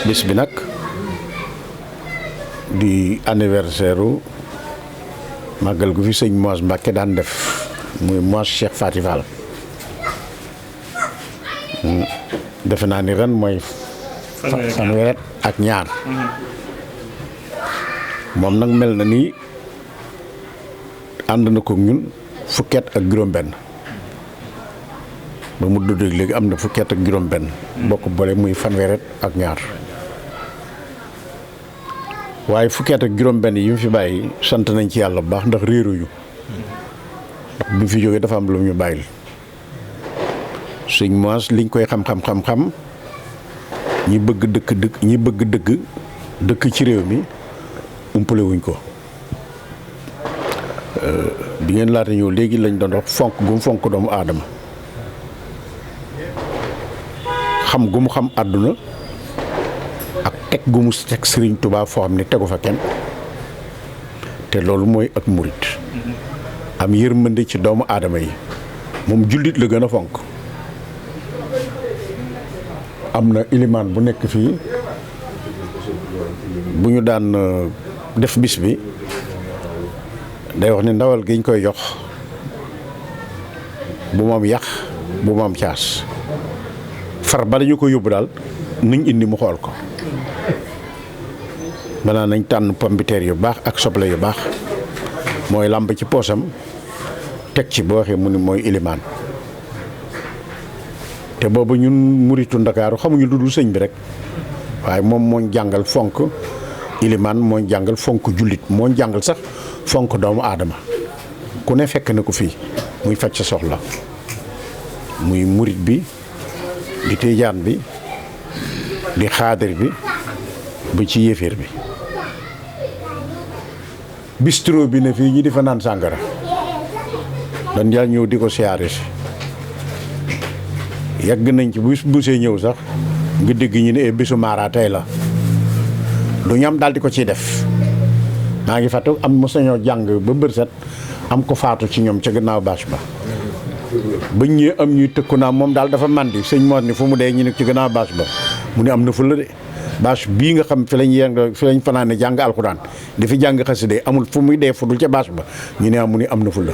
bis bi nag di anniversaire u màggal gu fi sëñ Moos Mbàkke daan def muy Moos Cheikh Faty Fall defe naa ni ren mooy fanweer ak ñaar moom nag mel na ni ànd na ko ñun fukket ak juróom-benn ba mu duddeeg léegi am na fukket ak juróom-benn bokk boole muy fanweer ak ñaar waaye fukket ak juróom-benn yi mu fi bàyyi sant nañ ci yàlla bu baax ndax réeruñu ndax bi mu fi jógee dafa am lu ñu bàyyil sëñ Moos liñ koy xam-xam ñi bëgg dëkk ci réew mi umpale wuñ ko bi ngeen laata ñëw léegi lañ doon wax fonk gu mu fonk doomu aadama xam gu mu xam àdduna ak teg gu mu teg Sëriñ Tuubaa foo xam ne tegu fa kenn te loolu mooy ak murit am yërmande ci doomu aadama yi moom jullit la gën a fonk am na ilimaan bu nekk fii bu ñu daan def bis bi day wax ni ndawal gi ñu koy jox bu moom yàq bu moom caas far ba dañu ko yóbbu daal nuñ indi mu xool ko balaa nañ tànn pombiteer yu baax ak soble yu baax mooy làmb ci poosam teg ci boo waxee mu ni mooy ilimaan te boobu ñun muritu Ndakaaru xamuñu lu dul sëñ bi rek waaye moom mooñ jàngal fonk ilimaan mooñ jàngal fonk jullit mooñ jàngal sax fonk doomu aadama ku ne fekk na ko fii muy faj sa soxla muy murit bi di tijaan bi di xaadir bi bu ci yéeféer bi bistro bi ne fii ñi di fa naan sàngara dañ daal ñëw di ko siyaare si yàgg nañ ci bu see ñëw sax nga dégg ñu ne bisu maara tey la du ñam daal di ko ciy def maa ngi fàtte am mos nañoo jàng ba bër set am ko faatu ci ñoom ca gannaaw bâche ba bañ ñëwee am ñuy tëkku naa moom daal dafa màndi sëñ Moos ni fu mu dee ñu ne ci gannaaw bâche ba mu ne am na fu la de bâche bii nga xam fi lañ fanaane jàng alxuraan di fi jàng xasida amul fu muy dee fu dul ca bâche ba ñu ne mu ni am na fu la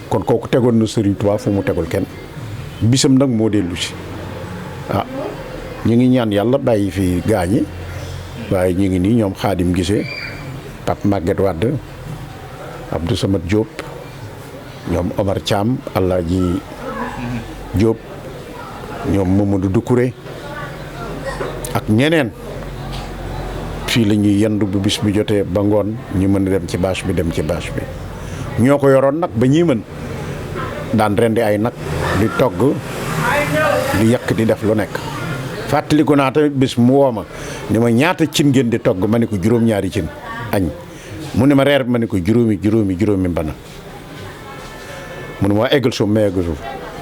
kon kooku tegoon na Sëriñ Tuubaa fu mu tegul kenn bisam nag moo dellu si ñu ngi ñaan yàlla bàyyi fi gaañi waaye ñu ngi nii ñoom Xaadim Gisee Pape Maguette Wade Abdou Samad Diop ñoom Omar Thiam Alaaji Diop ñoom Mamadou Doucouré ak ñeneen fii la ñuy yendu bu bis bi jotee ba ngoon ñu mën a dem ci bâche bi ñoo ko yoroon nag ba ñuy mën daan rendi ay nag di togg di yàq di def lu nekk fàttaliku naa tamit bis mu woo ma ni ma ñaata cin ngeen di togg ma ne ko juróom-ñaari cin añ mu ne ma reer bi ma ne ko juróomi mbana mu ne ma eggal suuf ma eggal suuf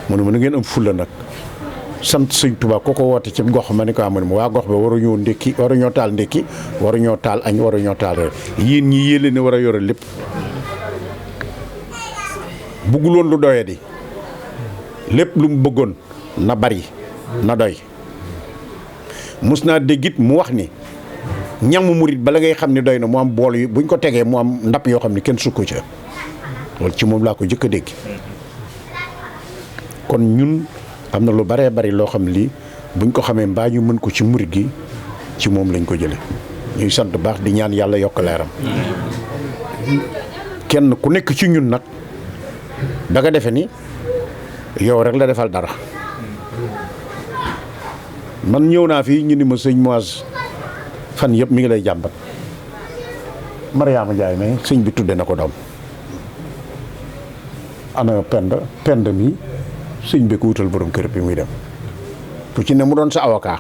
mu ne ma na ngeen am fulla nag sant sëñ Tuubaa ko ko woote ci gox ma ne ko mu ne ma waa gox ba waruñoo ndékki waruñoo taal ndékki waruñoo taal añ waruñoo taal reer yéen ñi yéele ne war a yore lépp bugguloon lu doye di lépp lu mu bëggoon na bari na doy mus naa déggit mu wax ni ñamu murit bala ngay xam ne doy na mu am bool yi buñ ko tegee mu am ndap yoo xam ne kenn sukko ca loolu ci moom laa ko jëkk a dégg kon ñun am na lu baree bari loo xam ne lii buñ ko xamee mbaa ñu mën ko ci murit gi ci moom lañ ko jële ñuy sant baax di ñaan yàlla yokk leeram kenn ku nekk ci ñun nag da nga defe ni yow rek la defal dara man ñëw naa fii ñu ni ma sëñ Moise fan yëpp mi ngi lay jàmbat Mariama Ndiaye mais sëñ bi tudde na ko doom ana pend mi sëñ bi ko wutal borom kër bi muy dem fu ci ne mu doon sa avocat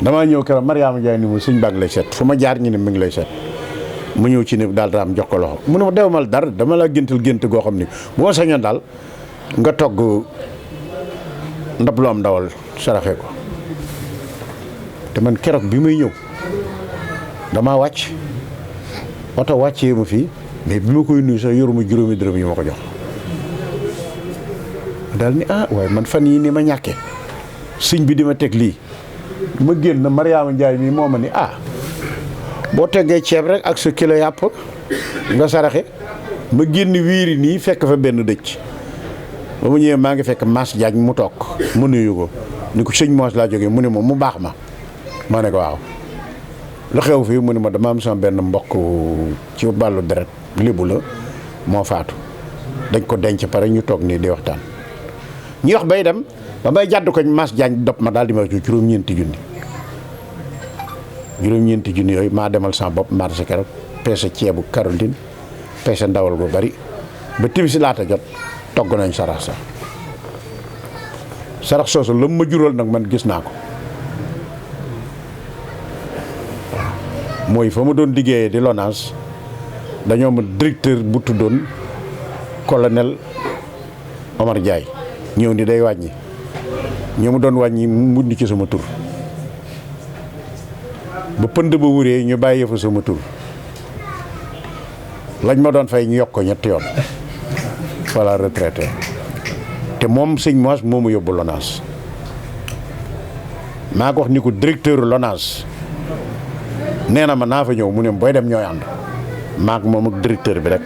damaa ñëw keroog Mariama Ndiaye ni ma sëñ baa ngi lay seet fu ma jaar ñu ne mi ngi lay seet mu ñëw ci ne daal daam jox ko loxo mu ne ma dewamal dara dama la géntal gént goo xam ni bu ma sañoon daal nga togg ndab lu am ndawal saraxe ko te man keroog bi may ñëw damaa wàcc oto wàccee ma fii mais bi ma koy nuyu sax yoruma juróomi dërëm yi ma ko jox daal ni waaye man fan yii ni ma ñàkkee sëñ bi di ma teg lii ma génn Mariama Ndiaye mii moo ma ni boo teggee ceeb rek ak sa kilo yàpp nga saraxe ma génn wiiri nii fekk fa benn dëcc ba mu ñëwee maa ngi fekk Mass Diagne mu toog mu nuyu ko ni ko sëñ Moise laa jógee mu ne ma mu baax ma ne ko waaw lu xew fii mu ne ma dama am sama benn mbokk ci wàllu deret lébu la moo faatu dañ ko denc pare ñu toog nii di waxtaan ñi wax bay dem ba may jàdd ko Mass Diagne dop ma daal di ma juróom-ñeenti junni yooyu maa demal sama bopp marché keroog peese ceebu Caroline peese ndawal bu bari ba timis laata jot togg nañ sarax soosu la ma jural nag man gis naa ko mooy fa ma doon liggéeyee di LONASE dañoo ma directeur bu tuddoon colonel Omar Ndiaye ñëw ni day wàññi ñoo mu doon wàññi mu mund ci sama tur ba pënd ba wuree ñu bàyyi fa sama tur lañ ma doon fay ñu yokk ko ñetti yoon voilà retraité te moom sëñ Moise moo ma yóbbu LONASE maa ko wax ni ko directeur LONASE nee na ma naa fa ñëw mu ne booy dem ñooy ànd maak moom ak directeur bi rek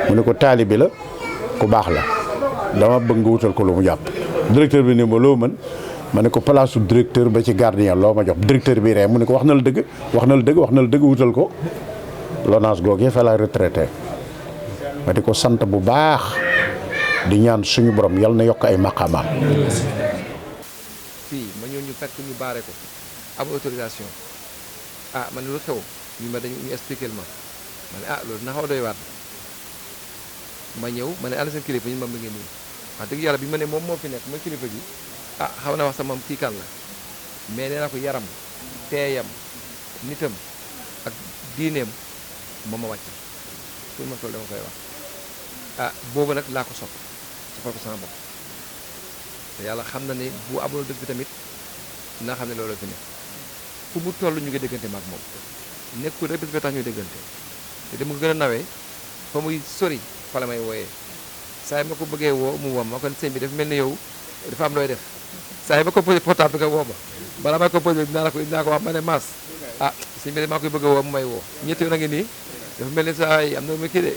mu ne ko taalibe la ku baax la dama bëgg nga wutal ko lu mu jàpp directeur bi ne ma loo mën ma ne ko place su directeur ba ci gardien loo ma jox directeur bi ree mu ne ko wax na la dëgg wutal ko LONASE googee fa la retraité ma di ko sant bu baax di ñaan suñu borom yal na yokk ay maqaamaam. fii ma ñëw ñu fekk ñu baare ko am autorisation man lu xew ñu expliqué ma ne loolu na xaw doy waat ma ñëw ma ne ana seen kilifa ñu ma ngeen nii wax dëgg yàlla bi ma ne moom moo fi nekk mooy kilifa gi xaw na wax sama kii kan la mais nee naa ko yaram teeyam nitam ak diineem moom ma wàcc pour ma toll dama koy wax boobu nag laa ko soppal ko sama bopp te yàlla xam na ne bu amul dëgg tamit naa xam ne loolu fi ne fu mu toll ñu ngi déggante maak moom nekkul rek bés ba tax ñuy déggante te dama ko gën a nawee fa muy sori fa la may wooyee saa yi ma ko bëggee woo mu woo ma kon sëñ bi dafa mel ni yow dafa am looy def saa yi ma ko posé portable bi nga woo ma balaa may ko posé dinaa ko wax ma ne Mass sëñ bi maa koy bëgg a woo mu may woo ñetti yoon a ngi nii dafa mel ni saa yi am na ma kii de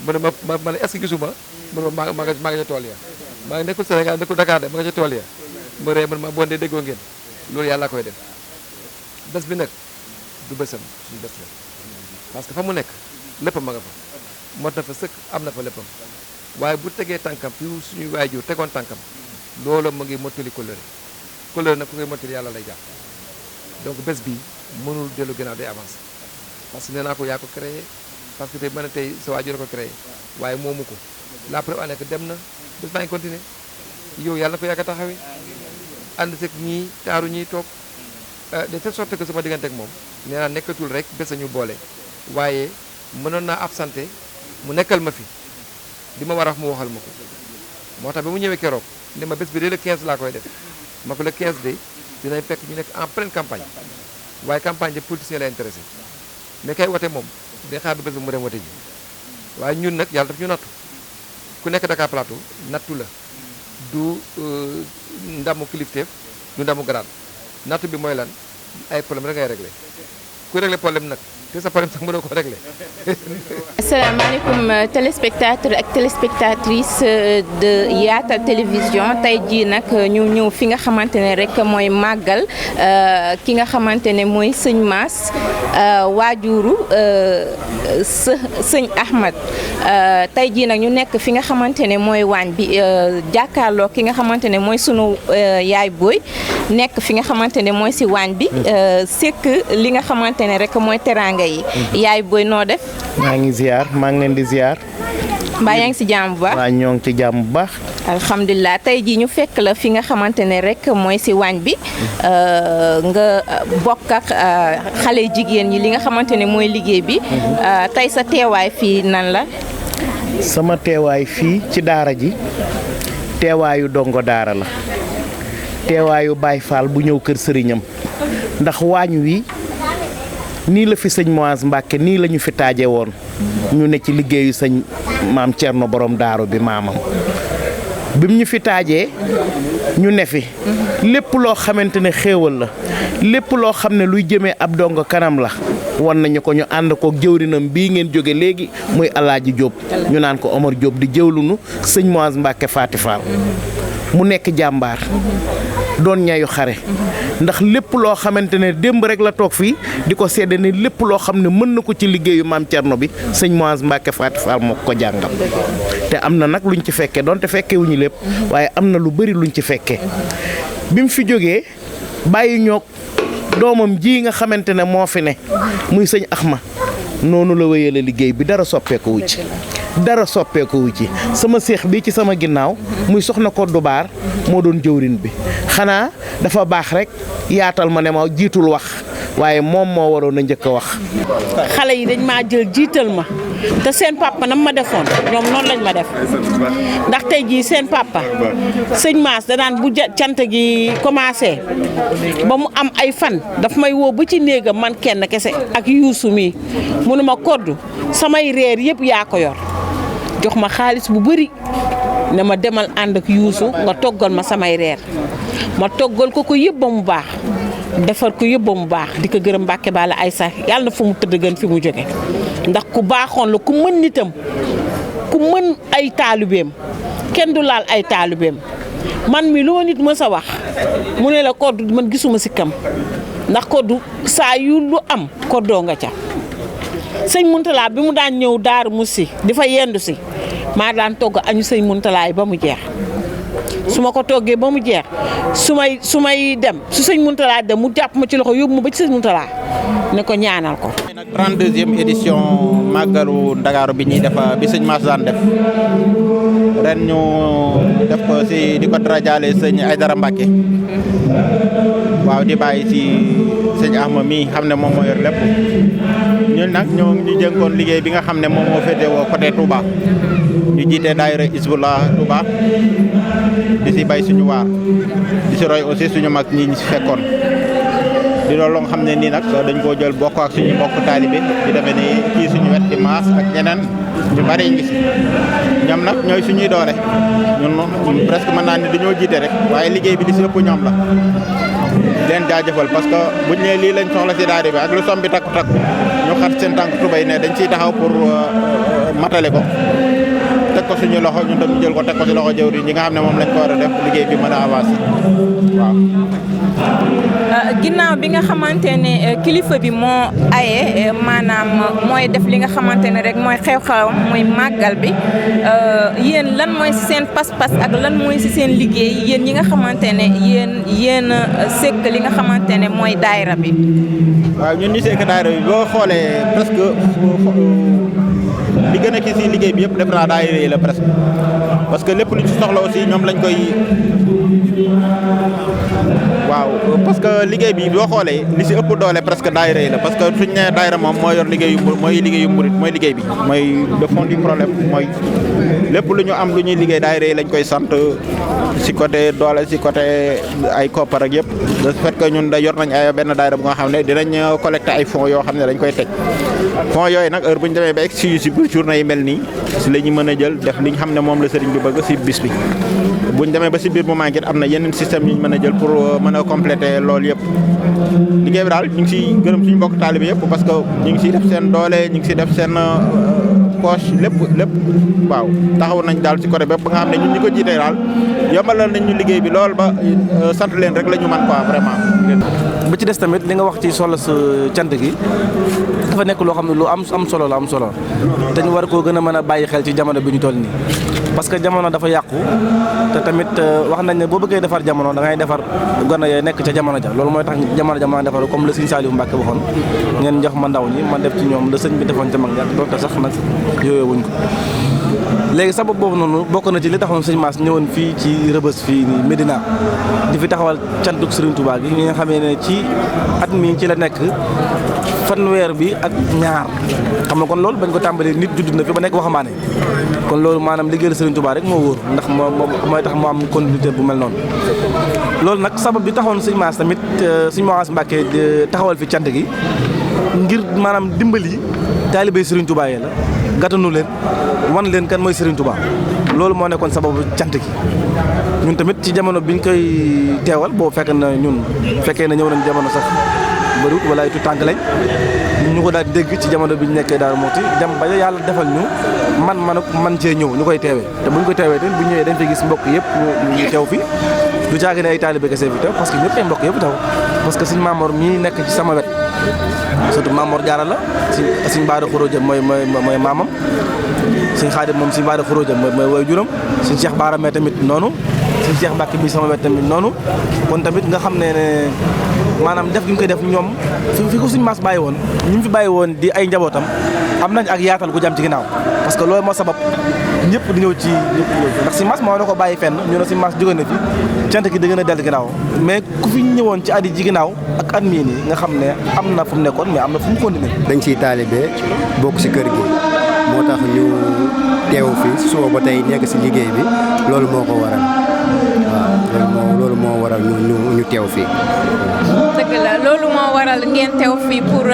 mu ne ma ne est-ce que gisuma mu ne ma maa nga ca tool ya maa ngi nekkul Sénégal nekkul Dakar de ma nga ca tool ya mu ree man ma bon de déggoo ngeen loolu yàlla koy def bés bi nag du bésam suñu bés la parce que fa mu nekk léppam ma nga fa mot na fa sëkk am na fa léppam waaye bu tegee tànkam fi suñuy waajur tegoon tànkam loolu mu ngi mottali kóllëre nag ku koy mottali yàlla lay jàpp donc bés bi mënul dellu gannaaw day avancé parce que nee naa ko yaa ko créé parce que tey mën na tey sa waajur ko créé waaye moomu ko la preuve en est que dem na bés baa ngi continuer yow yàlla na ko yàgg a taxawee ànd sek ñii taaru ñii toog de telle sorte que sama diggante ak moom nee naa nekkatul rek bés ñu boole waaye mënoon naa absenté mu nekkal ma fi di ma war a wax mu waxal ma ko moo tax bi mu ñëwee keroog ne ma bés bi de le 15 laa koy def ma ko le 15 de dinañ fekk ñu nekk en pleine campagne waaye campagne de politicien la intéressé mais kay wote moom day xaar ba bés bi mu dem wote ji waaye ñun nag yàlla daf ñu nattu ku nekk Dakar Plateau nattu la du ndamu kilifteef du ndamu garaat nattu bi mooy lan ay problème rek ngay réglé ku réglé problème nag te sa problème sax mënoo ko réglé. asalaamaaleykum téléspectateurs ak téléspectatrices de Yaatal télévision tey jii nag ñu ñëw fi nga xamante ne rek mooy màggal ki nga xamante ne mooy sëñ Mass waajuru sëñ Ahmad tey jii nag ñu nekk fi nga xamante ne mooy waañ bi jàkkaarloo ki nga xamante ne mooy sunu yaay booy nekk fi nga xamante ne mooy si waañ bi sekk li nga xamante ne rek mooy teraanga yi yaay booy noo def. maa ngi ziar maa ngi leen di ziar. mbaa yaa ngi si jàmm bu baax. waaw ñoo ngi ci jàmm bu baax. alhamdulilah tey jii ñu fekk la fi nga xamante ne rek mooy si waañ bi nga bokk ak xale jigéen ñi li nga xamante ne mooy liggéey bi tey sa teewaay fii nan la. sama teewaay fii ci daara ji teewaayu dongo daara la teewaayu Baay Faal bu ñëw kër sëriñam ndax waañ wi nii la fi sëñ Mass Mbàkke nii la ñu fi taaje woon ñu ne ci liggéeyu sëñ maam Cerno borom daaru bi maamam bi mu ñu fi taajee ñu ne fi lépp loo xamante ne xéewal la lépp loo xam ne luy jëmee ab dongo kanam la wan nañu ko ñu ànd ko jëwrinam bii ngeen jóge léegi muy Alaaji Jóob ñu naan ko Omar Jóob di jëwlunu sëñ Mass Mbàkke Faati Faal mu nekk jàmbaar doon ñayu xare ndax lépp loo xamante ne démb rek la toog fii di ko sedde ne lépp loo xam ne mën na ko ci liggéeyu maam Cerno bi sëñ Mass Mbàkke Faati Faal moo ko jàngal te am na nag luñ ci fekkee donte fekkee wuñu lépp waaye am na lu bari luñ ci fekkee bi mu fi jógee bàyyi ñoog doomam ji nga xamante ne moo fi ne muy sëñ Axma noonu la wéyale liggéey bi dara soppeeku wu ci dara soppeeku wu ci sama seex bi ci sama ginnaaw muy soxna Koddu Baar moo doon jëwrin bi xanaa dafa baax rek yaatal ma ne ma jiitul wax waaye moom moo waroon a njëkk a wax. xale yi dañ maa jël jiital ma te seen papa nam ma defoon ñoom noonu lañ ma def ndax tey jii seen papa sëñ Mass da daan bu cant gi commencé ba mu am ay fan daf may woo ba ci néegam man kenn kese ak yuusu mi munuma Koddu samay reer yëpp yaa ko yor jox ma xaalis bu bëri ne ma demal ànd ak yuusu nga toggal ma samay reer ma toggal ko yëpp ba mu baax defar ko yëpp ba mu baax di ko gërëm Mbàkke Balla ay sax yàlla na fa mu tëdd gën fi mu jóge ndax ku baaxoon la ku mën nitam ku mën ay taalibeem kenn du laal ay taalibeem man mi lu ma nit mës a wax mu ne la Koddu man gisuma si kam ndax Koddu saa yu lu am Koddoo nga ca sëñ Muntala bi mu daan ñëw Daaru Musi di fa yendu si maa daan togg añu sëñ Muntala ba mu jeex su ma ko toggee ba mu jeex su may dem su sëñ Muntala dem mu jàpp ma ci loxo yóbbu ma ba ci sëñ Muntala ne ko ñaanal ko. nag 32e édition màggalu Ndakaaru bi ñuy def bi sëñ Mass daan def ren ñu def ko si di ko darajaale sëñ Aydara Mbàkke waaw di bàyyi si sëñ Ahma mi xam ne moom moo yor lépp ñun nag ñoo ñu jënkoon liggéey bi nga xam ne moom moo féetewoo côté Touba ñu jiite daayira Hizbullah Touba di si bay suñu waar di si roy aussi suñu mag ñi ñu si fekkoon di loolu nga xam ne nii nag dañ koo jël bokk ak suñu mbokk taalibe di demee ni kii suñu wet di Mass ak ñeneen ñu bari ngi si ñoom nag ñooy suñuy doole ñun presque mën naa ne dañoo jiite rek waaye liggéey bi di si ëpp ñoom la leen jaajëfal parce que buñ ne lii lañ soxla si daara bi ak lu som bi takku ñu xat seen tànk tubay ne dañ ciy taxaw pour matale ko teg ko suñu loxo ñun tam ñu jël ko teg ko si loxo jëwri ñi nga xam ne moom lañ ko war a def liggéey bi mën a avancer waaw. ginnaaw bi nga xamante ne kilifa bi moo aye maanaam mooy def li nga xamante ne rek mooy xew-xew mooy màggal bi yéen lan mooy si seen pas-pas ak lan mooy si seen liggéey yéen ñi nga xamante ne yéen sekk li nga xamante ne mooy daayira bi. waaw ñun ñu sekk daayira bi boo xoolee presque li gën a kii si liggéey bi yëpp def naa daayira yi la presque parce que lépp lu ci soxla aussi ñoom lañ koy waaw parce que liggéey bi boo xoolee li si ëpp doole presque daayira yi la parce que suñ nee daayira moom moo yor liggéeyu murit mooy liggéey bi mooy le fond du problème mooy lépp lu ñu am lu ñuy liggéey daayira yi lañ koy sant si côté doole si côté ay koppar ak yëpp de fait que ñun da yor nañ ay benn daayira bu nga xam ne dinañ collecté ay fonds yoo xam ne dañ koy teg fonds yooyu nag heure bu ñu demee ba egg si journée yi mel nii si la ñu mën a jël def li nga xam ne moom la sëriñ bi bëgg si bis bi bu ñu demee ba si biir moment gi am na yeneen système yu ñu mën a jël pour mën a compléter loolu yëpp liggéey bi daal ñu ngi siy gërëm suñu mbokk taalibe yëpp parce que ñu ngi siy def seen doole ñu ngi siy def seen poche lépp waaw taxaw nañ daal si côté bépp ba nga xam ne ñun ñi ko jiitee daal yombalal nañ ñu liggéey bi lool ba sant leen rek la ñu mën quoi vraiment. ba ci des tamit li nga wax ci solo sa cant gi dafa nekk loo xam ne lu am solo la am solo te ñu war koo gën a mën a bàyyi xel ci jamono bi ñu toll nii parce que jamono dafa yàqu te tamit wax nañ ne boo bëggee defar jamono da ngay defar gone yee nekk ca jamono ja loolu mooy tax jamono ja mën a defar comme le Sëñ Saliou Mbacke waxoon ngeen jox ma ndaw ñi ma def ci ñoom la sëñ bi defoon ca mag ñàkk doonte sax nag yooyu wuñ ko léegi sabab boobu noonu bokk na ci li taxoon sëñ Mass ñëwoon fii ci Rëbës fii nii Médina di fi taxawal cantuk Serigne Touba gi ñi nga xamee ne ci at mi ci la nekk fanweer bi ak ñaar xam nga kon loolu bañ ko tàmbalee nit judd na fi ba nekk waxambaane kon loolu maanaam liggéeyal Serigne Touba rek moo wóor ndax mooy tax mu am continuité bu mel noonu loolu nag sabab bi taxoon sëñ Mass tamit sëñ Mass Mbacke taxawal fi cant gi ngir maanaam dimbali taalibe Serigne Touba yi la gàttanu leen wan leen kan mooy Serigne Touba loolu moo nekkoon sababu cant gi ñun tamit ci jamono biñ koy teewal boo fekk na ñun fekkee na ñëw nañ jamono sax bëriwut wala ay tuut tànk lañ ñu ko daal dégg ci jamono bi ñu nekkee Daaru Muxti dem ba yàlla defal ñu man cee ñëw ñu koy teewee te buñ koy teewee tamit bu ñëwee dañ fay gis mbokk yëpp ñu teew fi du caagi ne ay taalibe kese fi teew parce que ñëpp ay mbokk yëpp taw parce que suñ Maamoor mii nekk ci sama wet surtout Maamoor Jaara la suñ Baara Xuróoja mooy maamam suñ Xaadim moom suñ Baara Xuróoja mooy way juram suñ Cheikh Baara mee tamit noonu suñ Cheikh Mbàkke bi sama wet tamit noonu kon tamit nga xam ne maanaam def gi ñu koy def ñoom fi ko suñ Mass bàyyi woon ñu fi bàyyi woon di ay njabootam am nañ ak yaatal gu jam ci ginnaaw parce que loolu moo sabab ñëpp di ñëw ci ñëpp ndax suñ Mass moo na ko bàyyi fenn ñu ne suñ Mass jóge na fi cant gi da gën a dell ginnaaw mais ku fi ñëwoon ci at yi ci ginnaaw ak at mii nii nga xam ne am na fu mu nekkoon mais am na fu mu continué. dañ ciy taalibe bokk si kër gi moo tax ñu teew fi suba ba tey nekk si liggéey bi loolu moo ko waral waaw loolu moo waral ñu teew fii. dëgg la loolu moo waral ngeen teew fii pour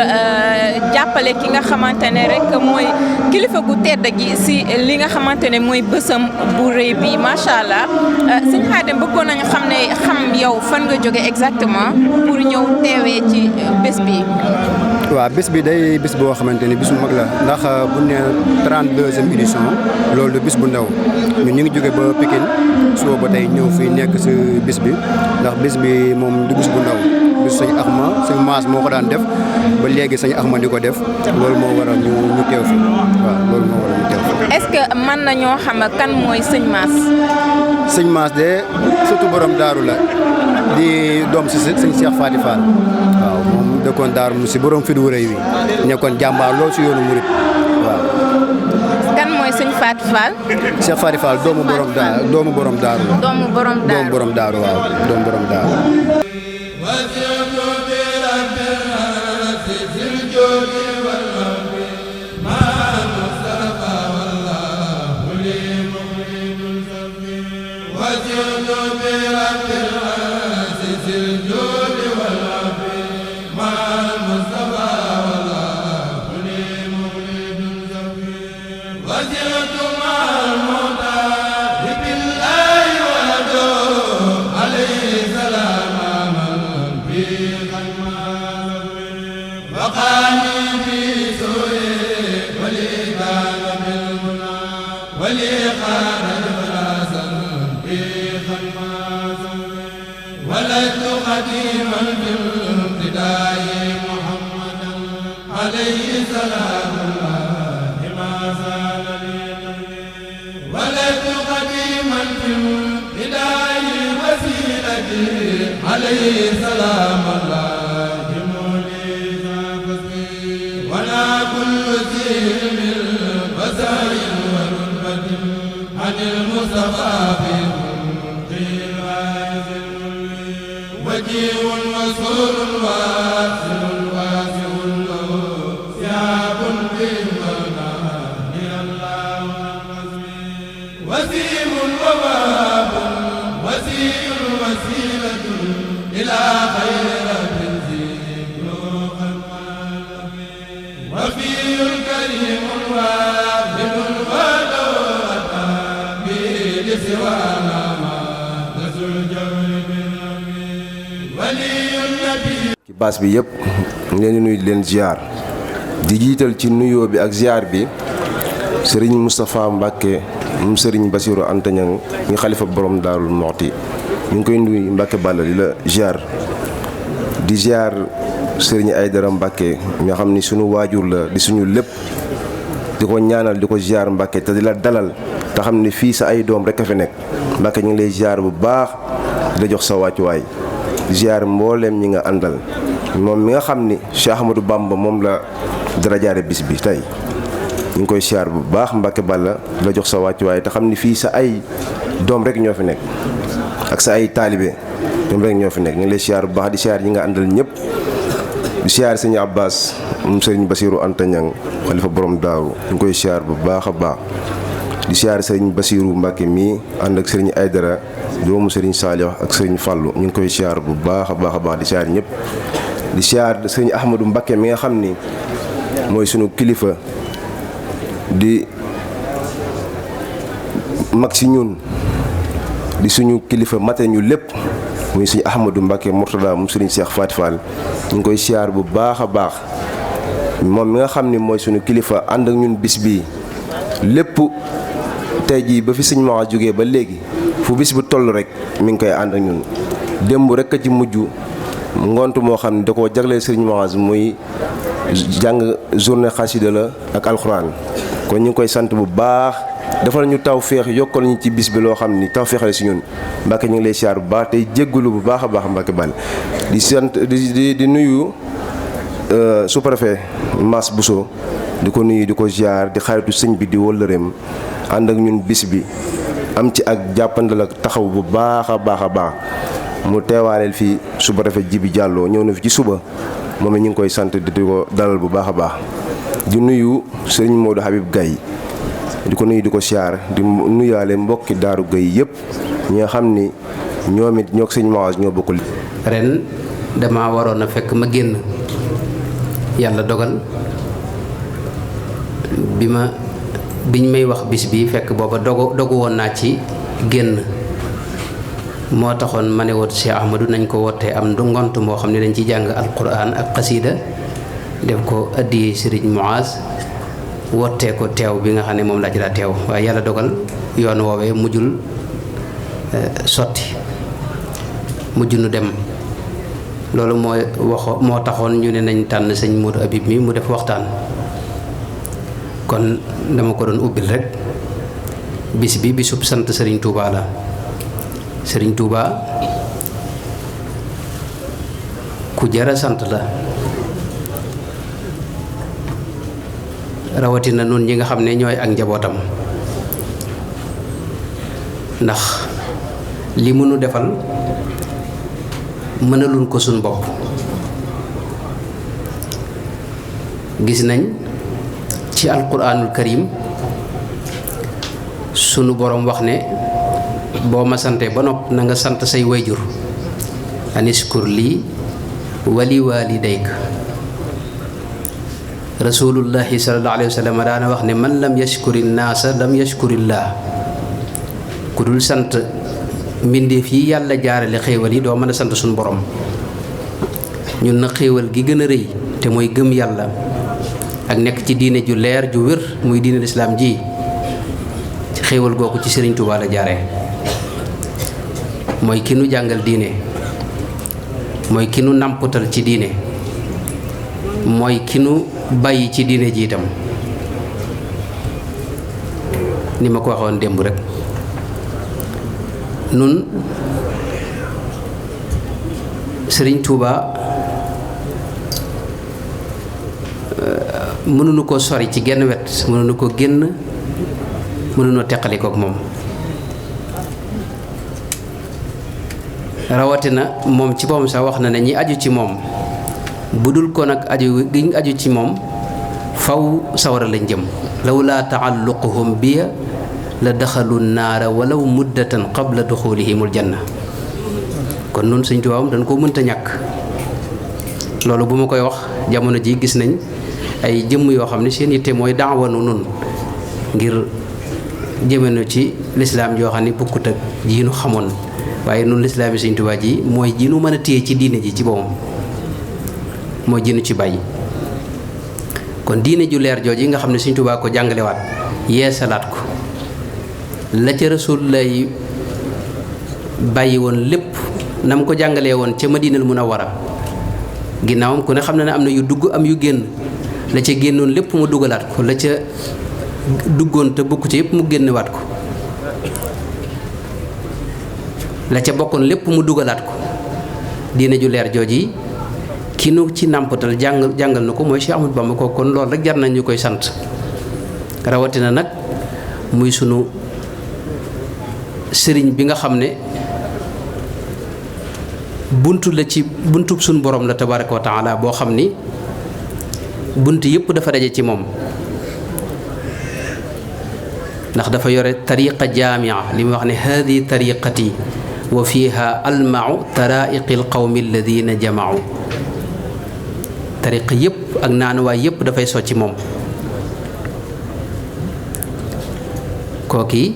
jàppale ki nga xamante ne rek mooy kilifa gu tedd gi si li nga xamante ne mooy bësam bu rëy bi macha allah sëñ Xaadim bëggoon nañu xam yow fan nga jóge exactement pour ñëw teewee ci bés bi. waaw bés bi day bés boo xamante ni bis bu mag la ndax bu ne 32e édition loolu du bis bu ndaw ñun ñu ngi jóge ba Pikine suba ba tey ñëw fii nekk si bis bi ndax bis bi moom du bis bu ndaw bis sëñ Axma sëñ Mass moo ko daan def ba léegi sëñ Axma di ko def loolu moo waral ñu teew fi waaw loolu moo waral ñu teew fi. est-ce que mën nañoo xam kan mooy sëñ Mass. sëñ Mass de surtout borom daaru la di doom si sëñ Cheikh Fati Fall waaw moom dëkkoon daaru mu si borom fi du rëy wi nekkoon jàmbaar loolu si yoonu murit waaw. kan mooy sëñ Fati Fall. Cheikh Fati Fall doomu borom daaru la. doomu borom daaru waaw doomu borom daaru. المصطفى في قيل ci baas bi yëpp ñu leen di nuyu di leen ziar di jiital ci nuyoo bi ak ziar bi sëriñ Moustapha Mbacke moom sëriñ Bassirou Anta Niang ñu xalifa borom Daarul Muxti ñu ngi koy nuyu Mbacke Balla di la ziar di ziar sëriñ Aydara Mbacke nga xam ni sunu waajur la di suñu lépp di ko ñaanal di ko ziar Mbacke te di la dalal te xam ni fii sa ay doom rek a fi nekk Mbacke ñu ngi lay ziar bu baax di la jox sa wàccuwaay ziar mbooleem ñi nga àndal moom mi nga xam ni Cheikh Ahmadou Bamba moom la dara jaare bis bi tey ñu ngi koy ziar bu baax Mbacke Balla di la jox sa wàccuwaay te xam ni fii sa ay doom rek ñoo fi nekk ak sa ay taalibe ñoom rek ñoo fi nekk ñu ngi lay ziar bu baax di ziar ñi nga àndal ñëpp di ziar sëñ Abbas moom sëriñ Bassirou Anta Niang xalifa borom daaru ñu ngi koy ziar bu baax a baax di ziar sëriñ Bassirou Mbacke mii ànd ak sëriñ Aydara doomu sëriñ Saliou ak sëriñ Fallou ñu ngi koy ziar bu baax a baax di ziar ñëpp di ziar sëriñ Ahmadou Mbacke mi nga xam ni mooy sunu kilifa di mag si ñun di suñu kilifa mate ñu lépp muy sëriñ Ahmadou Mbacke Mourtada mu sëriñ Cheikh Faty Fall ñu ngi koy ziar bu baax a baax moom mi nga xam ni mooy sunu kilifa ànd ak ñun bis bii lépp tey jii ba fi sëñ Maxa jógee ba léegi fu bis bu toll rek mi ngi koy ànd ak ñun démb rek a ci mujj ngont moo xam ne da koo jagleel sëriñ Maxa muy jàng journée xasida la ak alxuraan kon ñu ngi koy sant bu baax defal ñu taw féex yokkal ñu ci bis bi loo xam ni taw féexale si ñun Mbacke ñu ngi lay siyaar bu baax tey jéggalu bu baax a baax Mbacke Balla di sant di nuyu sous-préfet Mass Bousso di ko nuyu di ko ziar di xaritu sëñ bi di wëllëreem ànd ak ñun bis bi am ci ak jàppandal ak taxaw bu baax a baax mu teewaaleel fii sous-préfet Djibi Diallo ñëw na fi ci suba moom ñu ngi koy sant di ko dalal bu baax a baax di nuyu sëriñ Modou Habib Gaye di ko nuyu di ko ziar di nuyaale mbokki Daaru Gaye yëpp ñi nga xam ni ñoom it ñoo sëñ Mawas ñoo bokkul. ren dama waroon a fekk ma génn yàlla dogal biñ may wax bis bi fekk booba dogu woon naa ci génn moo taxoon ma ne woon Cheikh Ahmadou nañ ko wootee am ngont moo xam ne dañ ci jàng alquran ak xasida def ko addiyee Sëriñ Muaz wootee ko teew bi nga xam ne moom laa ci daa teew waaye yàlla dogal yoon woowee mujjul sotti mujj nu dem loolu moo taxoon ñu ne nañ tànn sëñ Modou Habib mi mu def waxtaan kon dama ko doon ubbil rek bis bi bisub sant Serigne Touba la Serigne Touba ku jara sant la rawatina nun ñi nga xam ne ñooy ak njabootam ndax li mënu defal mënaluñ ko suñ bopp gis nañ ci alquranul karim sunu borom wax ne boo ma sante ba nopp na nga sant say wayjur aniskur lii wali walidayk rasulullahi sallallahu alayhi wa sallam daana wax ne man lam yashkuri naasa lam yashkurillah ku dul sant mbindeef yi yàlla jaarale xéewal yi doo mën a sant suñu borom ñun na xéewal gi gën a rëy te mooy gëm yàlla ak nekk ci diine ju leer ju wér muy diine lislaam ji ci xéewal googu ci Sëriñ Tuubaa la jaaree mooy ki nu jàngal diine mooy ki nu nàmputal ci diine mooy ki nu bàyyi ci diine ji itam ni ma ko waxoon démb rek nun Sëriñ Tuuba mënuñu ko sori ci genn wet mënuñu ko génn mënuñu teqali kook moom rawatina moom ci boppam sax wax na ne ñi aju ci moom bu dul ko nag aju gi ñu aju ci moom faw sawara lañ jëm lawlaa taalluquhum biya la daxalu naara walaw muddatan qabla duxulihimul janna. kon nun Sëñ Tuubaa dañ koo mënta ñàkk. loolu bu ma koy wax jamono ji gis nañ ay jëmm yoo xam ne seen yitte mooy daawanu nun ngir jëmenu ci lislaam joo xam ne bukkut ak ji nu xamoon waaye nun lislaam yi Sëñ Tuubaa ji mooy ji nu mën a téye ci diine ji ci boppam mooy ji nu ci bàyyi. kon diine ju leer jooju nga xam ne Sëñ Tuubaa ko jàngalewaat yeesalaat ko la ca Rasulullah bàyyi woon lépp na mu ko jàngalee woon ca Madinal Munawwara ginnaawam ku ne xam na ne am na yu dugg am yu génn la ca génnoon lépp mu dugalaat ko la ca duggoon te bokk ci yëpp mu génnewaat ko la ca bokkoon lépp mu dugalaat ko diine ju leer jooji ki nu ci nàmpatal jàngal na ko mooy Cheikh Ahmadou Bamba ko kon loolu rek jar nañ ñu koy sant rawatina nag muy sunu sëriñ bi nga xam ne buntu la ci buntub suñu borom la tabaraka wa taala boo xam ni bunt yëpp dafa daje ci moom ndax dafa yore tariqa jaamia li mu wax ne hadi tariqati wa fiha almau taraiqi alqawmi alladina jamaau tariqa yëpp ak naanuwaay yëpp dafay socc moom kooki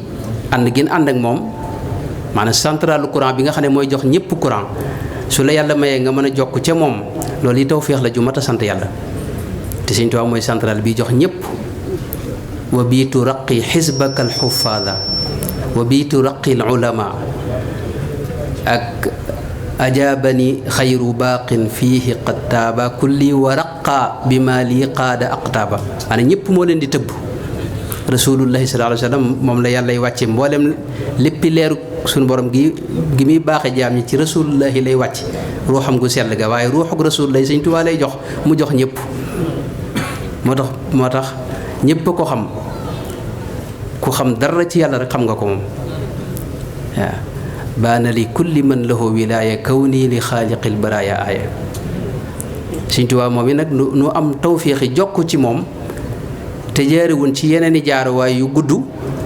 ànd gin ànd ak moom maanaam centralu courant bi nga xam ne mooy jox ñëpp courant su la yàlla mayee nga mën a jokk ca moom loolu yi tawféex la ju mat a sant yàlla te Sëñ Tuubaa mooy central bi jox ñëpp wa biitu raqi xisbaka alxufaada wa biitu raqi alulama ak ajaabani xayru baaqin fiihi qad taaba kulli wa raqa bi ma lii qaada aqtaaba maanaam ñëpp moo leen di tëbb rasulullahi sallallahu alayhi wa sallam moom la yàllay wàcce mboolem léppi leeru suñu borom gi muy baaxe jaam ñi ci rasulullahi lay wàcc ruuxam gu sell ga waaye ruuxuk rasulullahi Sëñ Tuubaa lay jox mu jox ñëpp moo tax ñëpp ko xam ku xam dara ci yàlla rek xam nga ko moom waaw baana li kulli man lahu wilaaya kawni li xaaliqil baraaya aaya Sëñ Tuubaa moom yi nag nu am tawféexi jokk ci moom te jaariwun ci yeneen i jaaruwaay yu gudd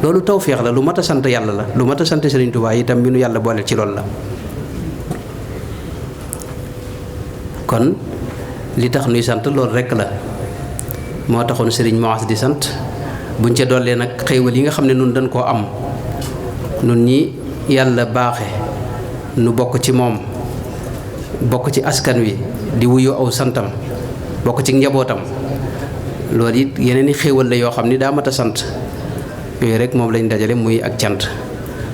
loolu tawféex la lu mat a sant yàlla la lu mat a sant Sëriñ Tuubaa itam mi nu yàlla booleel ci loolu la kon li tax nuy sant loolu rekk la moo taxoon Sëriñ Maas di sant buñ ca dollee nag xéewal yi nga xam ne nun dañ koo am nun ñi yàlla baaxe nu bokk ci moom bokk ci askan wi di wuyu aw santam bokk ci njabootam loolu it yeneen i xéewal la yoo xam ni daa mat a sant yooyu rek moom lañ dajale muy ak cant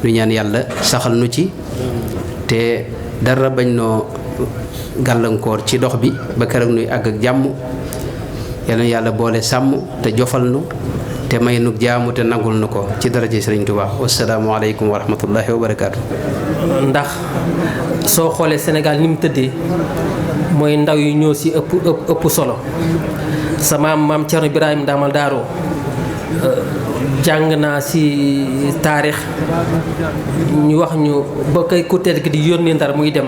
ñu ñaan yàlla saxal nu ci te dara bañ noo gàllankoor ci dox bi ba keroog nuy àgg ak jàmm yal na yàlla boole sàmm te jofal nu te may nu jaamu te nangul nu ko ci daraje Sëriñ Tuubaa wassalaamu aleykum wa rahmatullahi wa barakaatu. ndax soo xoolee Sénégal ni mu tëddee mooy ndaw yi ñoo si ëpp solo sa maam Cerno Birahim Ndamal Daaro jàng naa si taarix ñu wax ñu ba kay ku tedd ki di yónnee Ndar muy dem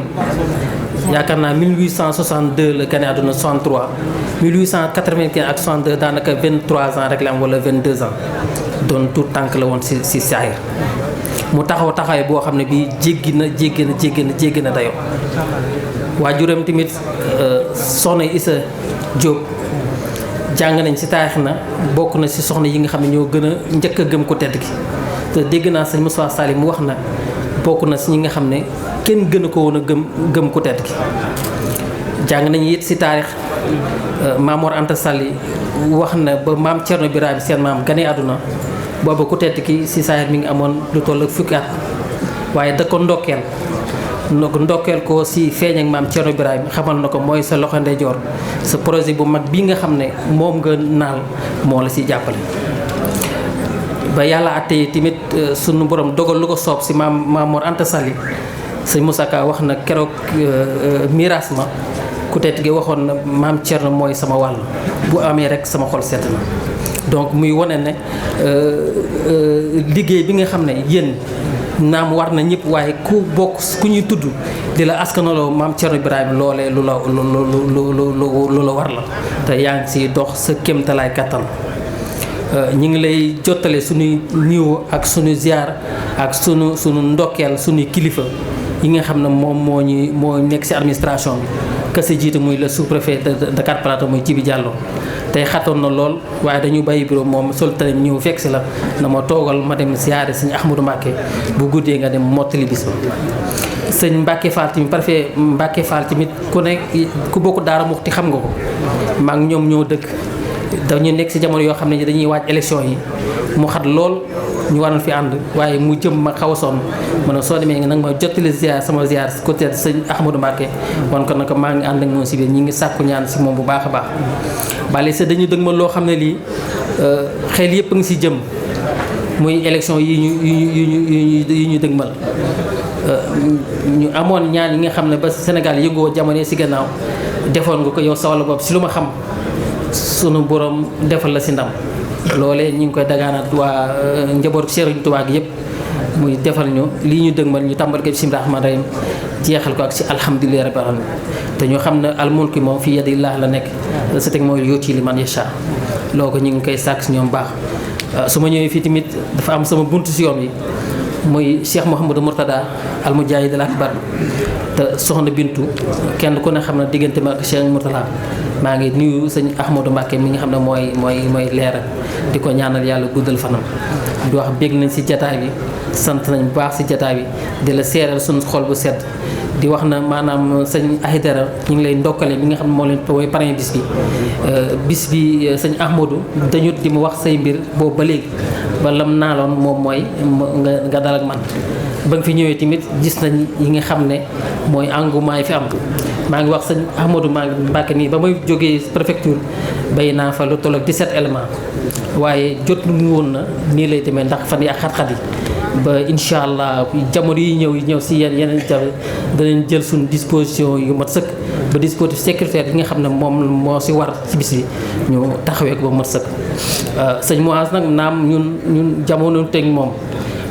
yaakaar naa 1862 la gane àdduna 63 1895 ak 62 daanaka 23 ans rek la am wala 22 ans doon tout tànk la woon si saahir mu taxaw taxawaay boo xam ne bii jéggi na dayo waajuram tamit soxna Issa Diop jàng nañ si taarix na bokk na si soxna yi nga xam ne ñoo gën a njëkk a gëm ko tedd gi te dégg naa sëñ Moussa Sall mu wax na bokk na si ñi nga xam ne kenn gën a ko woon a gëm ku tedd gi jàng nañu it si taarix Maam Mor Anta Sall wax na ba maam Cerno Birahim seen maam gane àdduna booba ku tedd ki si saahir mi ngi amoon lu toll ak fukki at waaye da ko ndokkeel ko si feeñ ak maam Cerno Birahim xamal na ko mooy sa loxo ndeyjoor sa projet bu mag bii nga xam ne moom nga naal moo la si jàppale ba yàlla àttee tamit sunu borom dogal lu ko soob si maam Mor Anta Sall sëñ Moussa Ka wax na keroog miraas ma ku tedd gi waxoon na maam Cerno mooy sama wàll bu amee rek sama xol sedd na donc muy wane ne liggéey bi nga xam ne yéen naam war na ñëpp waaye ku bokk ku ñuy tudd di la askanaloo maam Cerno Birahim loolee lu la war la te yaa ngi si dox sa kéemtalaay kattan ñi ngi lay jottale suñuy niiw ak suñu ziar ak sunu ndokkeel suñuy kilifa yi nga xam ne moom moo nekk ci administration bi ka sa jiite muy le sous-préfet de Dakar Plateau muy Djibi Diallo tey xatoon na lool waaye dañu bàyyi bureau moom sol tane ñëw fekk si la na ma toogal ma dem siyaare sëñ Ahmadou Mbacké bu guddee nga dem mottali bis ba sëñ Mbacké Fall tamit parfait Mbacké Fall tamit ku bokk Daara Muxti xam nga ko maa ngi ñoom ñoo dëkk dañu nekk ci jamono yoo xam ne dañuy waaj élection yi mu xat lool ñu waroon fi ànd waaye mu jëm ma xaw a sonn ma ne soo demee nga nag ma jottali ziar sama ziar côté sëñ Ahmadou Mbacké wan ko nag maa ngi ànd ak moom si biir ñi ngi sàkku ñaan si moom bu baax a baax bale sa dañu dëg ma loo xam ne lii xel yëpp a ngi si jëm muy élection yi ñu dëgmal ñu amoon ñaan yi nga xam ne ba Sénégal yëngoo jamono si gannaaw defoon nga ko yow sa wàllu bopp si lu ma xam sunu borom defal la si ndam loolee ñu ngi koy dagaanaat waa njabootu Serigne Touba gi yëpp muy defal ñu lii ñu dëgmal ñu tàmbal ko bismillaahi rahmaani rahiim jeexal ko ak si alhamdulillahi rabbil alamin te ñu xam ne almulki moom fii yadillah la nekk sa teg mooy yuuti liman yasha loo ko ñu ngi koy sàkk si ñoom baax su ma ñëwee fii tamit dafa am sama buntu si yoon wi muy Cheikh Mouhamadou Mourtada al Mujahid al Akbar te soxna Bintu kenn ku ne xam ne diggante ma ak Cheikh Mourtada maa ngi nuyu sëñ Ahmadou Mbacké mi nga xam ne mooy leeral di ko ñaanal yàlla guddal fanam di wax bég nañ si jataay bi sant nañ bu baax si jataay bi di la seeral suñu xol bu sedd di wax na maanaam sëñ Aïdara ñu ngi lay ndokkale bi nga xam ne moo leen mooy parrain bis bi sëñ Ahmadou dañu di mu wax say mbir boobu ba léegi ba lam naaloon moom mooy nga dal ak man ba nga fi ñëwee tamit gis nañ yi nga xam ne mooy engouement yi fi am maa ngi wax sëñ Ahmadou Mbacké nii ba may jógee préfecture bay naa fa lu toll ak 17 éléments waaye jot lu woon na nii lay demee ndax fan yi ak xat-xat yi ba incha allah jamono yi ñëw si yeneen jafe danañ jël suñu disposition yu mat sëkk ba dispositif sécuritaire yi nga xam ne moom moo si war si bis bi ñu taxawee ko ba mat sëkk sëñ Mouaz nag naam ñun jamono teg moom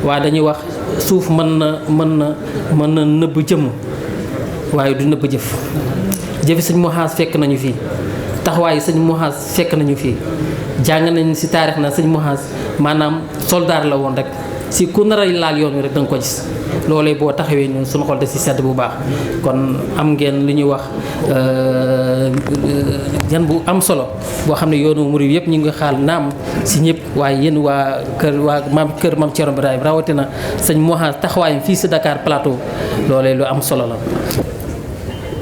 waaye dañuy wax suuf mën na nëbb jëmm waaye du nëbb jëfi sëñ Mouaz fekk nañu fii taxawaayu sëñ Mouaz fekk nañu fii jàng nañ si taarix na sëñ Mouaz maanaam soldaar la woon rek si ku nar a laal yoon wi rek da nga ko gis loolee boo taxawee ñun suñu xol de si sedd bu baax kon am ngeen li ñuy wax yan bu am solo boo xam ne yoonu murid yëpp ñu ngi xaal naam si ñëpp waaye yéen waa kër maam Thierno Birahim rawatina sëñ Mouaz taxawaayam fii si Dakar Plateau loolee lu am solo la.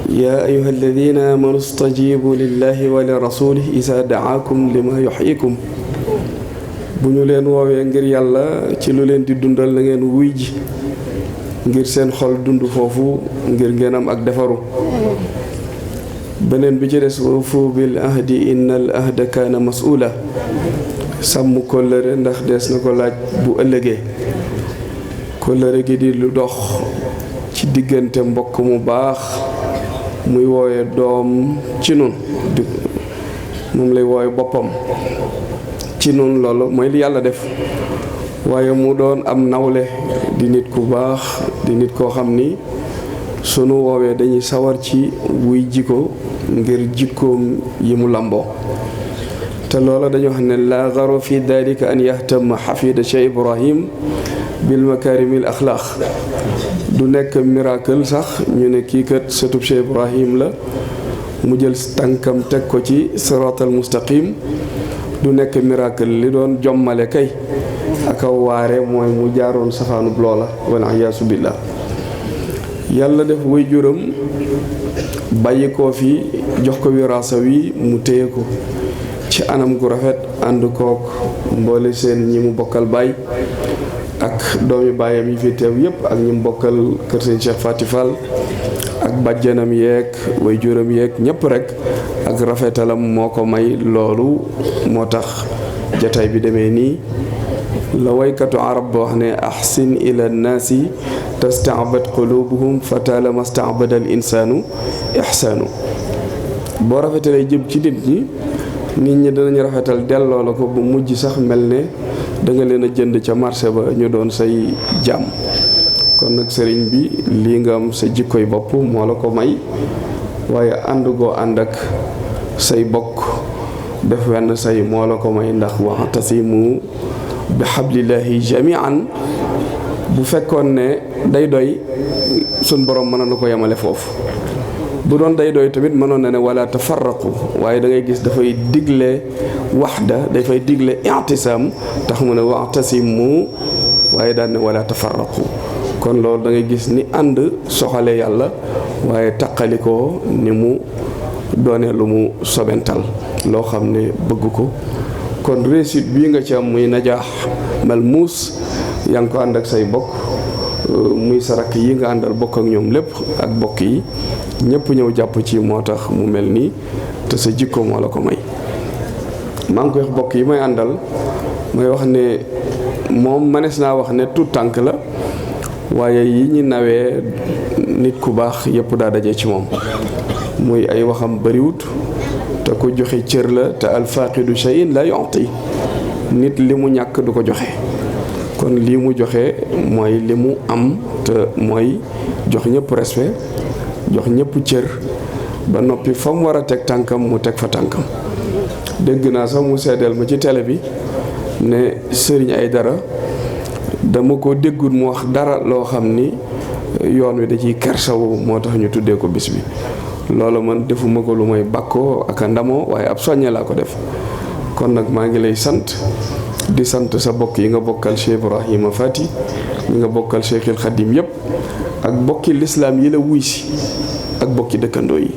yaa ayyuha alladina amanu stajibu lillahi wa li rasulih isa daakum lima yuxyikum bu ñu leen woowee ngir yàlla ci lu leen di dundal na ngeen wuy ji ngir seen xol dund foofu ngir ngeen am ak defaru beneen bi ci des waufu bil ahdi inna al ahda kaana mas'uula sàmm kóllëre ndax des na ko laaj bu ëllëgee kóllëre gi di lu dox ci diggante mbokk mu baax muy wooye doom ci nun moom lay wooye boppam ci nun loolu mooy li yàlla def waaye mu doon am nawle di nit ku baax di nit koo xam ni sunu woowee dañuy sawar ci wuy jikko ngir jikkoom yi mu lamboo te loola dañoo xam ne laa garo fi dalika an yahtama xafida cheikh ibrahim bil makarimil axlaaq du nekk miracle sax ñu ne kii kat sëtub cheikh ibrahim la mu jël tànkam teg ko ci siraatal mustaqim du nekk miracle li doon jommale kay ak a waare mooy mu jaaroon safaanub loola wala iyaasu billah yàlla def way juram bàyyi koo fi jox ko wiraasa wi mu téye ko ci anam gu rafet ànd kook mboole seen ñi mu bokkal baay ak doomi baayam yi fi teew yépp ak ñi mu bokkal kër seen Cheikh Fati Fall ak bàjjanam yeeg way juram yeeg ñépp rek ak rafetalam moo ko may loolu moo tax jataay bi demee nii la waykatu arab ba wax ne ahsin ila nnaasi tastaabad qulubuhum fa taalama staabada al insaanu ihsaanu boo rafetalee jëm ci nit ñi danañ rafetal delloo la ko bu mujj sax mel ne danga leen a jënd ca marché ba ñu doon say jàmm kon nag sëriñ bi lii nga am sa jikkoy bopp moo la ko may waaye ànd goo ànd ak say bokk def wenn say moo la ko may ndax wa'tasimu bi hablillahi jami'an bu fekkoon ne day doy sun borom mën na ko yemale foofu bu doon day doy tamit mënoon na ne wala tafarraqu waaye da ngay gis dafay digle waxda dafay digle i'tisaam tax mu ne wa'tasimu waaye daan ne wala tafarraqu kon loolu da ngay gis ni ànd soxale yàlla waaye taqali ko ni mu doone lu mu sobental loo xam ne bëgg ko kon réussite bii nga ci am muy najaax malmuus yaa ngi ko ànd ak say bokk muy sarak yi nga àndal bokk ak ñoom lépp ak bokk yi ñëpp ñëw jàpp ci moo tax mu mel nii te sa jikko moo la ko may maa ngi koy wax bokk yi may àndal may wax ne moom mënees naa wax ne tout tànk la waaye yi ñi nawee nit ku baax yëpp daa daje ci moom muy ay waxam bariwut te ku joxe cër la te alfaqidu shay'in la yu'ti nit li mu ñàkk du ko joxe kon lii mu joxe mooy li mu am te mooy jox ñëpp respect jox ñëpp cër ba noppi fa mu war a teg tànkam mu teg fa tànkam dégg naa sax mu seedeel ma ci télé bi ne Serigne Aïdara dama ko déggul mu wax dara loo xam ni yoon wi da ciy kersawu moo tax ñu tuddee ko bis bi loolu man defuma ko lu may bàkkoo ak a ndamoo waaye ab soññe laa ko def kon nag maa ngi lay sant di sant sa bokk yi nga bokkal Cheikh Ibrahima Fati ñi nga bokkal Cheikhul Khadim yëpp ak bokki lislaam yi la wuy si ak bokki dëkkandoo yi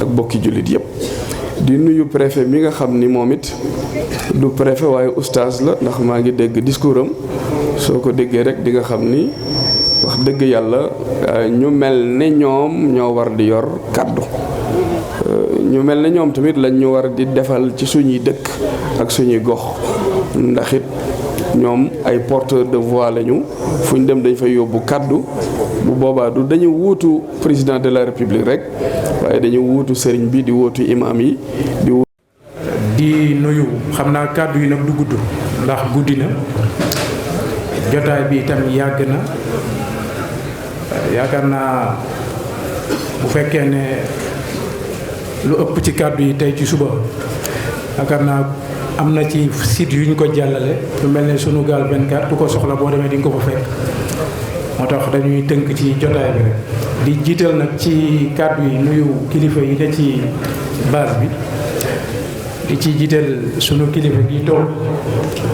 ak bokki jullit yëpp di nuyu préfet mi nga xam ni moom it du préfet waaye oustaz la ndax maa ngi dégg discours am soo ko déggee rek di nga xam ni wax dëgg yàlla ñu mel ne ñoom ñoo war di yor kàddu ñu mel ne ñoom tamit lañ ñu war di defal ci suñuy dëkk ak suñuy gox ndax it ñoom ay porteurs de voix lañu fu ñu dem dañ fay yóbbu kàddu bu boobaa du dañu wuutu président de la république rek waaye dañu wuutu sëriñ bi di wuutu imam yi di nuyu xam naa kàddu yi nag du gudd ndax guddi na jotaay bi itam yàgg na yaakaar naa bu fekkee ne lu ëpp ci kàddu yi tey ci suba yaakaar naa am na ci site yu ñu ko jàllale lu mel ne Sunugal 24 ku ko soxla boo demee di nga ko fa fekk moo tax dañuy tënk ci jotaay bi rek di jiital nag ci kàddu yi nuyu kilifa yi ne ci base bi di ci jiital sunu kilifa gi toog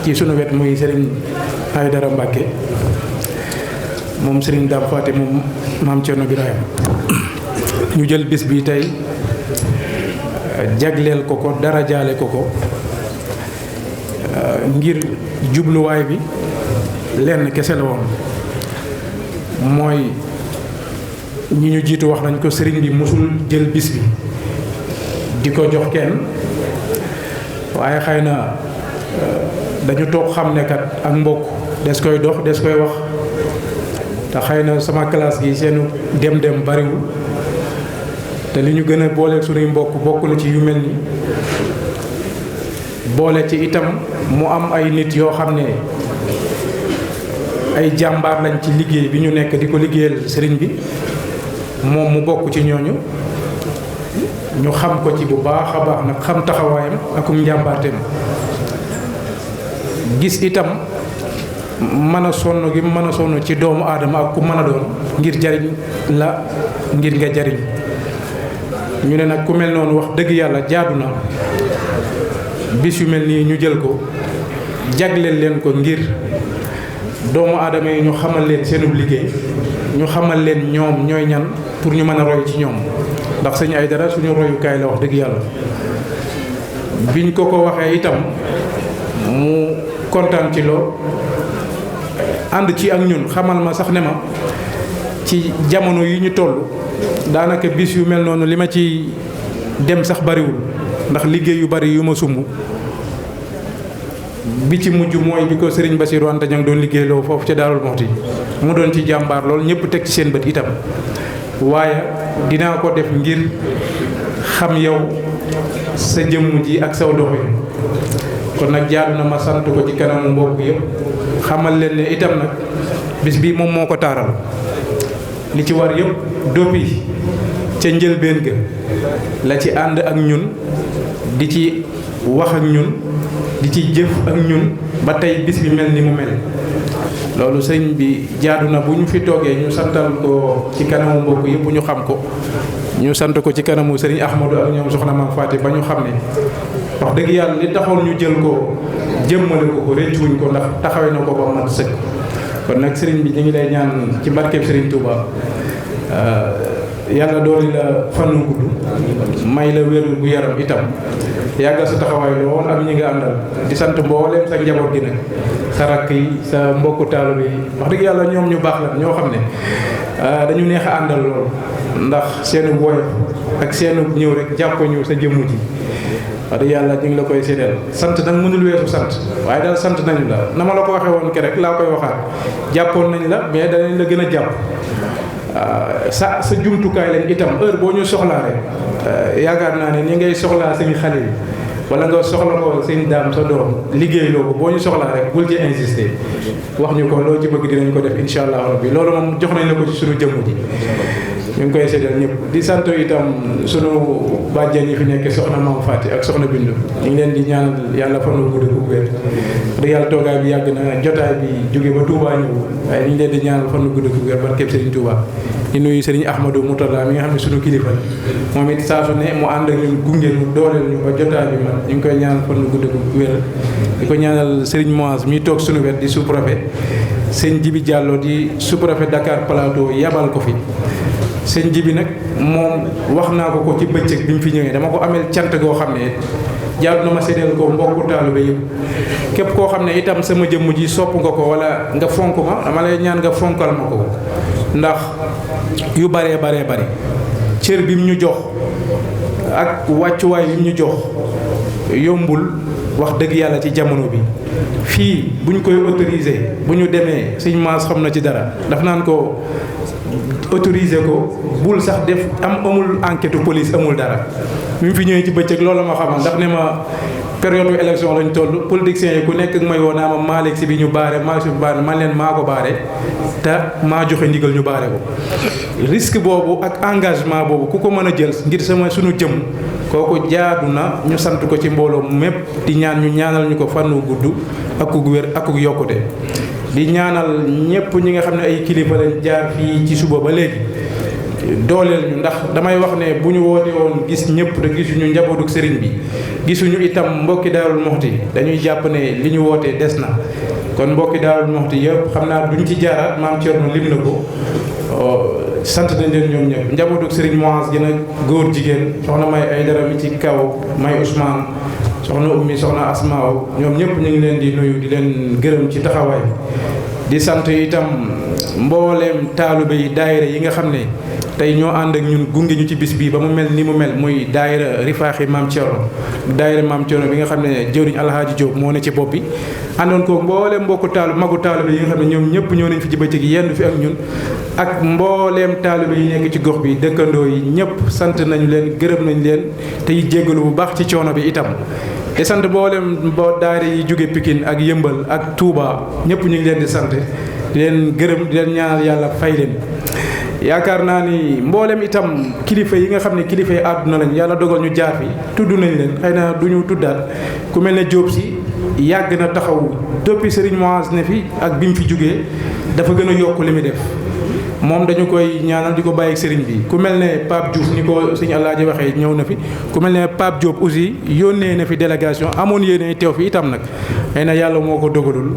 ci sunu wet muy Serigne Aïdara Mbacke moom Serigne Dame Faté moom maam Thierno Birahim ñu jël bis bi tey jagleel ko ko dara jaale ko ko ngir jubluwaay bi lenn kese la woon mooy ñi ñu jiitu wax nañ ko sëriñ bi mosul jël bis bi di ko jox kenn waaye xëy na dañu toog xam ne kat ak mbokk des koy dox des koy wax te xëy na sama classe gi seenu dem bariwul te li ñu gën a boole suñuy mbokk bokk na ci yu mel ni boole ci itam mu am ay nit yoo xam ne ay jàmbaar lañ ci liggéey bi ñu nekk di ko liggéeyal sëriñ bi moom mu bokk ci ñooñu ñu xam ko ci bu baax a baax nag xam taxawaayam akum njàmbaarteem gis itam mën a sonn gi mën a sonn ci doomu aadama ak ku mën a doon ngir jariñ la ngir nga jariñ ñu ne nag ku mel noonu wax dëgg yàlla jaadu na bis yu mel nii ñu jël ko jagleel leen ko ngir doomu aadama yi ñu xamal leen seenub liggéey ñu xamal leen ñoom ñooy ñan pour ñu mën a roy ci ñoom ndax Sëñ Aïdara suñu royukaay la wax dëgg yàlla biñ ko waxee itam mu kontaan ci lool ànd ci ak ñun xamal ma sax ne ma ci jamono yi ñu toll daanaka bis yu mel noonu li ma ci dem sax bariwul ndax liggéey yu bari yu ma sumb bi ci mujj mooy bi ko Serigne Bassirou Anta Niang doon liggéeyloo foofu ca Daarul Muxti mu doon ci jàmbaar lool ñëpp teg ci seen bët itam waaye dinaa ko def ngir xam yow sa jëmm ji ak saw doxin kon nag jaadu na ma sant ko ci kanamu mbokk yëpp xamal leen ne itam nag bis bii moom moo ko taaral li ci war yëpp doppi ca njëlbeen ga la ci ànd ak ñun di ci wax ak ñun di ci jëf ak ñun ba tey bis bi mel ni mu mel. loolu sëñ bi jaadu na bu ñu fi toogee ñu santal ko ci kanamu mbokk yëpp ñu xam ko ñu sant ko ci kanamu sëriñ Ahmadou ak ñoom soxna Maam Faati ba ñu xam ne wax dëgg yàlla li taxoon ñu jël ko jëmmale ko rëccuwuñ ko ndax taxawee na ko ba mat sëkk. kon nag sëriñ bi ñu ngi lay ñaan ci barkeeb sëriñ Touba yàlla dooli la fanu gudd may la wér gu yaram itam yàggal sa taxawaay lool ak ñi nga àndal di sant mbooleem sa njaboot gi nag sa rakk yi sa mbokku taalibe yi wax dëgg yàlla ñoom ñu baax la ñoo xam ne dañu neex a àndal lool ndax seenu woyof ak seenu ñëw rek jàpp ñu sa jëmm ji wax dëgg yàlla ñu ngi la koy séddal sant nag mënul weesu sant waaye daal sant nañu la na ma la ko waxee woon ke rek laa koy waxaat jàppoon nañ la mais danañ la gën a jàpp sa jumtukaay lañ itam heure boo ñu soxlaa rek yaakaar naa ne ni ngay soxlaa seen xale yi wala nga soxla ko seen daam sa doom liggéey loo ko boo ñu soxlaa rek bul ci insister wax ñu ko loo ci bëgg dinañ ko def incha allah rabbi loolu moom jox nañ la ko ci suñu jëmm ji ñu ngi koy seddal ñëpp di sant itam sunu bàjjen yi fi nekk soxna Maam Faati ak soxna Bindu ñu ngi leen di ñaanal yàlla fan wu gudd bu wér da yàlla toogaay bi yàgg na jotaay bi jóge ba Touba ñëw waaye ñu ngi leen di ñaanal fan wu gudd bu wér barkeb Serigne Touba di nuyu Serigne Ahmadou Moutalla mi nga xam ne sunu kilifa moom it saa su ne mu ànd ak ñun gunge ñu dooleel ñu ba jotaay bi man ñu ngi koy ñaanal fan wu gudd bu wér di ko ñaanal Serigne Moise mi toog sunu wet di sous-préfet sëñ Jibi Diallo di sous-préfet Dakar Plateau yabal ko fi sëñ Jibi nag moom wax naa ko ci bëccëg bi mu fi ñëwee dama ko ameel cant goo xam ne jaadu na ma séddale ko mbokku taalibe yëpp képp koo xam ne itam sama jëmm ji sopp nga ko wala nga fonk ma dama lay ñaan nga fonkal ma ko ndax yu baree bari cër bi mu ñu jox ak wàccuwaay bi mu ñu jox yombul wax dëgg yàlla ci jamono bi fii bu ñu koy autorisé bu ñu demee sëñ Maas xam na ci dara daf naan ko autorisé ko bul sax def amul enquête police amul dara bi mu fi ñëwee ci bëccëg loolu ma xamal ndax ne ma période élection lañ toll politiciens yi ku nekk ak may woo naa ma Malick si bi ñu baare Malick si bi baare man leen maa ko baare te maa joxe ndigal ñu baare ko risque boobu ak engagement boobu ku ko mën a jël ngir sunu jëm kooku jaadu na ñu sant ko ci mbooloo mépp di ñaan ñu ñaanal ñu ko fànnu gudd ak ku wér ak ku yokkute di ñaanal ñëpp ñi nga xam ne ay kilifa lañ jaar fii ci suba ba léegi dooleel ñu ndax damay wax ne bu ñu woote woon gis ñëpp te gisuñu njabootu sëriñ bi gisuñu itam mbokki Daarul Muxti dañuy jàpp ne li ñu wootee des na kon mbokki Daarul Muxti yëpp xam naa duñ ci jaaraat maam Thierno lim na ko sant nañ leen ñoom ñëpp njabootu sëriñ Moise gën a góor jigéen soxna May Aydara mi ci kaw May Ousmane soxna Ummi soxna Asmaaw ñoom ñëpp ñu ngi leen di nuyu di leen gërëm ci taxawaay di sant itam mbooleem taalibe yi daayira yi nga xam ne tey ñoo ànd ak ñun gunge ñu ci bis bii ba mu mel ni mu mel muy daayira Rifaaxi Maam Thierno daayira Maam Thierno bi nga xam ne jëwriñ Alhaaji Diop moo ne ci bopp bi àndoon ko mbooleem mbokku magu taalibe yi nga xam ne ñoom ñëpp ñoo nañ fi ci bëccëg yendu fi ak ñun ak mbooleem taalibe yi nekk ci gox bi dëkkandoo yi ñëpp sant nañu leen gërëm nañ leen te yi jéggalu bu baax ci coono bi itam te sant mboolem daayira yi jóge Pikine ak Yëmbal ak Touba ñëpp ñu ngi leen di sant di leen gërëm di leen ñaanal yàlla fay leen yaakaar naa ni mboolem itam kilifa yi nga xam ne kilifa yi àdduna lañ yàlla dogal ñu jaar fi tudd nañ leen xëy na du ñu tuddaat ku mel ne Diop si yàgg na taxaw depuis Serigne Moise ne fi ak bi mu fi jógee dafa gën a yokk li muy def moom dañu koy ñaanal di ko bàyyi Serigne bi ku mel ne Pape Diouf ni ko sëñ Alaaji waxee ñëw na fi ku mel ne Pape Diop aussi yónnee na fi délégation amoon yéene teew fi itam nag xëy na yàlla moo ko dogalul